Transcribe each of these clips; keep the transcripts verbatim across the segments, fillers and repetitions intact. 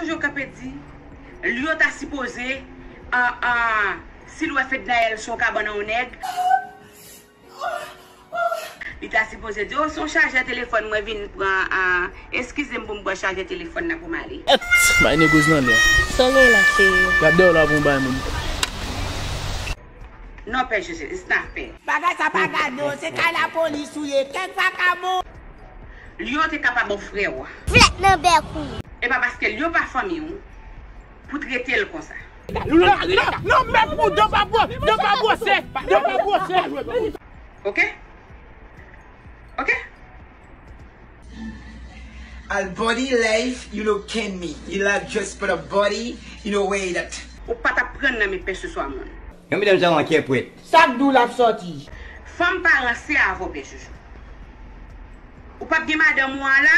Jojo kanpe di, Lyon ta sipoze, an, an, si l wè Fednaelle sou yon kabann a yon nèg, li ta sipoze di, "Oh, se yon chajè telefòn mwen vin pran, an, eskize m pou m pran chajè telefòn nan pou m ale." Et! Bay negos nan lè. Sa w gen la, cheri? Gade w la pou yon bay moun. Non, Pè Joseph, it's not fair. Bagay sa pa gade w, se kay lapolis ou ye, kèk vakabon. Lyon te ka pa bon frè w. Flèt nan bèk ou. E pa paske Lyon pa fanmi w pou trete l konsa. Non, non, non, men pou, non pa bwose, non pa bwose, non pa bwose. Ok? Ok? Al body life, you know, can me. You love just put a body, you know, way that. Ou pa t ap pran nan men pè sou swa moun. Yon medam sa yon kèpwèt. Sa k di w l ap sòti? Fanm pa ranse avè w, pè Jojo. Ou p ap gen madanm ou an la,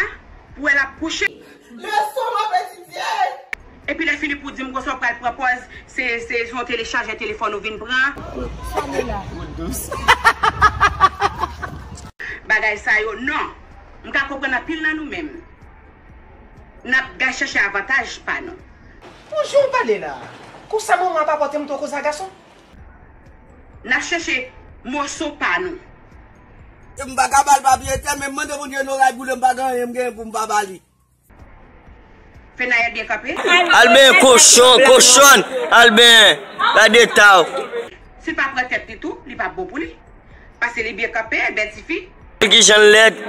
pou wè l ap kouche. Leson m ap etidye. Epi lè fini pou di m konsa w pral pran pòz, se, se yon telechajè telefòn ou vin pran. Sa nou la. Bagay sa yo, non. M ka konprann anpil nan nou menm. N ap gay chèche avantaj pa nou. Bonjou, w pale la. Konsa manman pa pote mouton konsa, gason? N ap chèche moso pa nou. M pa ka ba l papye tè, men m mande Bondye nou ray boule, m pa gen anyen m genyen pou m pa ba li. Fenayèl byen kanpe. Al benyen kochon, kochonn, al benyen. Gade eta w. Si l pa pran tèt li tou, li p ap bon pou li. Paske li byen kanpe, bèl tifi. Ki jan l lèd?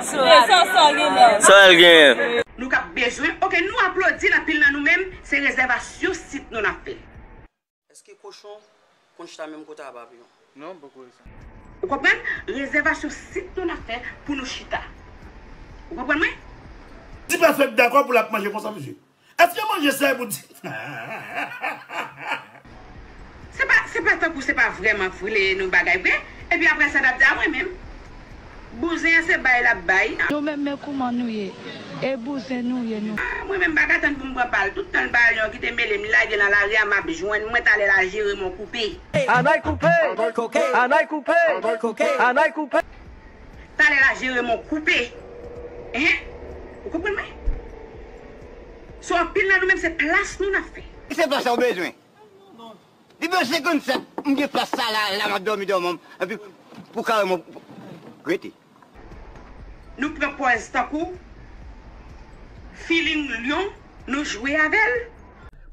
Sa, sa, sa genyen. Sa l genyen. Nou k ap bezwen, oke, nou aplodi l anpil nan nou menm, se rezèvasyon sit nou n ap fè. Èske kochon konn chita menm kote a papiyon? Non, m poko wè sa. Ou konprann? Rezèvasyon sit nou n ap fè pou nou chita. Ou konprann mwen? Ti pèfèk dakò pou l ap manje konsa, mesye. Èske manje sa e pou di? Se pa, se pa tankou se pa vrèman vle nou bagay vre. Epi apre sa, n ap di a mwen menm. Bouzen an se bay l ap bay. Nou menm, men kouman nou ye? E bouzen nou ye nou. Ah, mwen menm m pa ka tann pou m pran pa l. Tout tan l pa al yon kite mele m, li lage nan lari a, m ap jwenn mwen, talè la jere m on koupe. Anay koupe! Anay koupe! Anay koupe! Talè la jere m on koupe. Hein? Ou konprann mwen? So anpil nan nou menm se plas nou n ap fè. Se plas sa w bezwen. Li bezwen senkannsèt, m gen plas sa la, la m ap dòmi dòmi m, epi pou kare mwen rete. Nou pran pòz tankou feeling lyon, nou jwe avè l.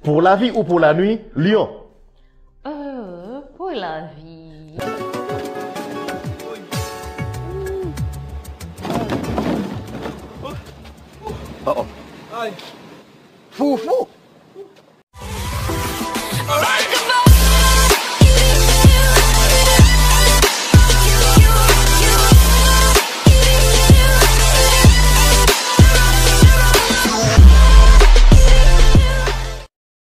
Pour la vie ou pour la nuit, lion. Euh, pour la vie. Oh, oh. Foufou.